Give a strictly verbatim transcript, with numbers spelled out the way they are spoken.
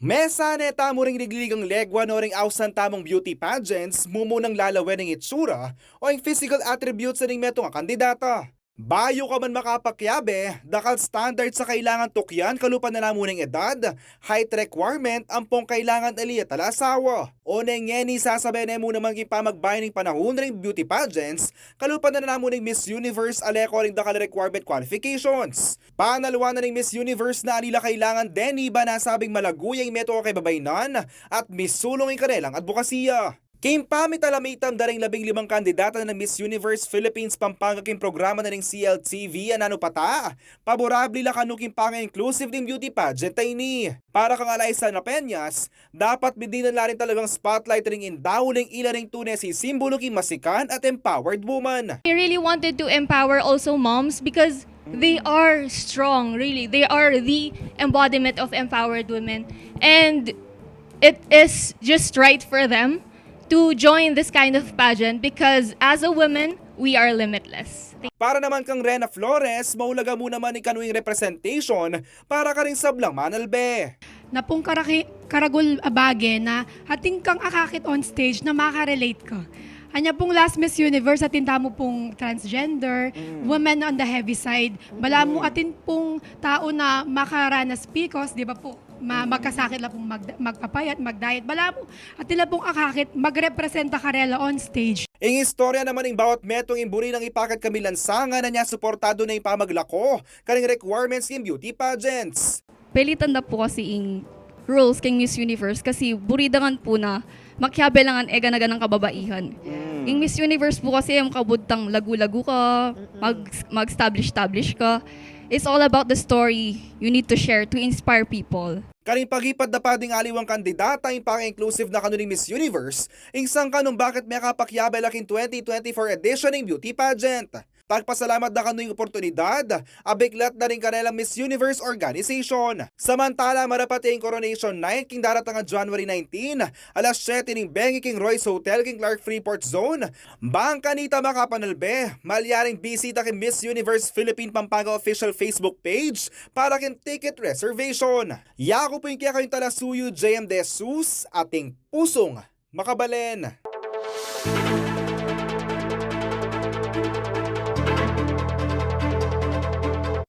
Mesa ne tamu ring ligligang legua no ring ausan tamung beauty pageants, mumunang lalawen ing itsura o ing physical attributes ning metung a kandidata. Bayu ka man makapakiabe, dakal standards a kailangan tukyan kalupa na la mu ning edad, height requirement, ampong kailangan ali at ala asawa. O ne ngeni sasabe ne mu naman king pamagbayu ning panahun ring beauty pageants, kalupa na la mu ning Miss Universe a leko ring dakal a requirement qualifications. Panalwan na ning Miss Universe na ali la kailangan deni ba nasabing malagu ya ing metung a kababaynan at misulung ing karelang adbokasiya. King pamitalamitam da ring labing limang kandidata na ning Miss Universe Philippines Pampanga king programa na ning C L T V a nanu pa ta, paborable la kanu king panga-inclusive ning beauty pageant a ini. Para kang Alaysa na Peñas, dapat bidinan la rin talagang spotlight ring indaw uling ila ring tune sisimbulu king masikan at empowered woman. I really wanted to empower also moms because they are strong, really. They are the embodiment of empowered women. And it is just right for them to join this kind of pageant because as a woman, we are limitless. Para naman kang Rena Flores, maulaga mu naman ing kanu ing representation para karing sablang manalbe. Na pung karaki, karagul a bage na atin kang akakit on stage na makarelate ka. Anya pung last Miss Universe, atin tamu pung transgender, women on the heavy side. Balamu atin pung tau na makaranas PCOS, di ba pu? Ma, magkasakit la pung mag, magpapayat, mag-diet. Balamu, atin la pung akakit, magrepresenta karela on stage. Ing istorya naman ning bawat metung ing buri nang ipakit kamilansangan a nya suportadu na ing pamaglako karing requirements king beauty pageants. Pelitan da pu kasi ing rules king Miss Universe kasi buri da ngan pu na makiabe la ngan e gana-ganang kababaihan. Ing Miss Universe pu kasi e mu kabud tang lagu-lagu ka, mag, mag-establish-establish ka. It's all about the story you need to share to inspire people. Karing pag-ipat da pa ding aliwang kandidata ing panga-inclusive na kanu ning Miss Universe, ing sangkan nung bakit mekapakiabe la king twenty twenty-four edition ning beauty pageant. Pagpasalamat da kanu ing oportunidad a biklat da ring karelang Miss Universe organization. Samantala, marapat ya ing coronation night king daratang a January nineteen, alas siyete ning bengi king Royce Hotel king Clark Freeport Zone. Bang kanita makapanalbe, malyaring bisita king Miss Universe Philippine Pampanga official Facebook page para king ticket reservation. Yaku pu ing kekayung talasuyu, J M De Jesus, ating pusung makabalen.